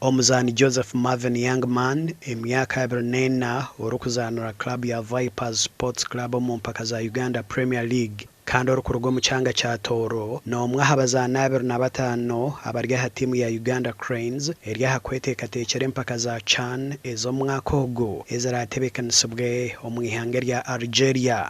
Omuzaani Joseph Marvin Youngman, emyaka 24, orikuzaanira club ya Vipers Sports Club omu mpaka za Uganda Premier League kandi orikuruga omu kyanga kya Tooro n'omwe aha bazaani 25 abari aha tiimu ya Uganda Cranes eri aha kweteekateekyera empaka za CHAN ez'omwaka ogu eziraatebeekanisibwe omu ihanga erya Algeria.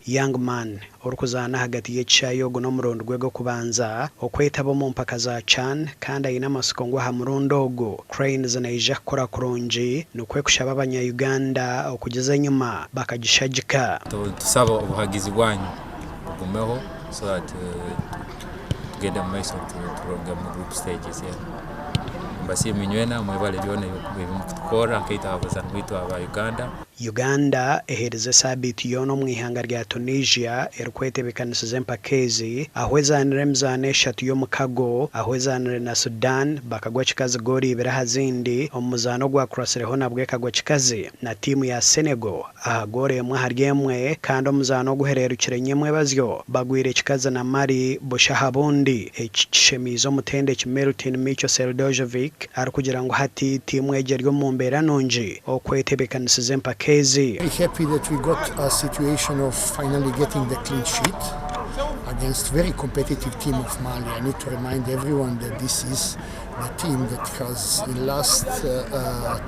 Youngman, orikuzaana ahagati y'ekishaayi ogu n'omurundi gwe gw'okubanza okwetaba omu mpaka za CHAN kandi aine amatsiko ngu aha murundi ogu Cranes neija kukora kurungi nikwo kushaba abanya-Uganda okugiza enyima bakagishagika. Tusaba obuhagizi bwanyu bugumeho so that tugende omu maisho turuge omu group stages. Mbasiima inywena, mwebale byona ebi mukutukorra nkaitwe abazaani baitu aba Uganda. Uganda eherize esaabiiti yoona omu ihanga rya Tunisia erikwetebeekanisiza empaka ezi ahu ezaanire emizaano eshatu y'omukago ahu ezaanire na Sudan bakagwa kikazi goolo ibiri aha zindi omu muzaano ogwakuratsireho nabwo ekagwa kikazi na tiimu ya Senegal aha goolo emwe ahari emwe kandi omuzaano oguhererukire nyomwebazyo bagwire kikazi na Mali busha aha bundi. Eki kishemiize omutendeki Milutin Micho Sredojevic arikugira ngu hati tiimu egi eri omu mbeera nungi okwetebeekanisiza empaka ezi. Very happy that we got a situation of finally getting the clean sheet against very competitive team of Mali. I need to remind everyone that this is the team that has in last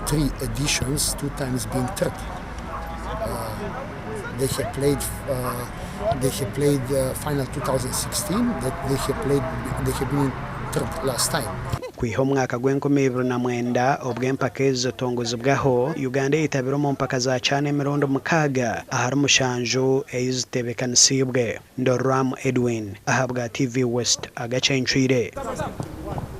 three editions two times been third. They have played final 2016, that they have been in third last time. Kwiha omwaka gw'e2009 obw'empaka ezi zitongozibwaho, Uganda eyetabire omu mpaka za CHAN emirundi 6 ahari 7 ei zitebeekanisiibwe. Ndoram Edwin ahabwa TV West, agacencwire.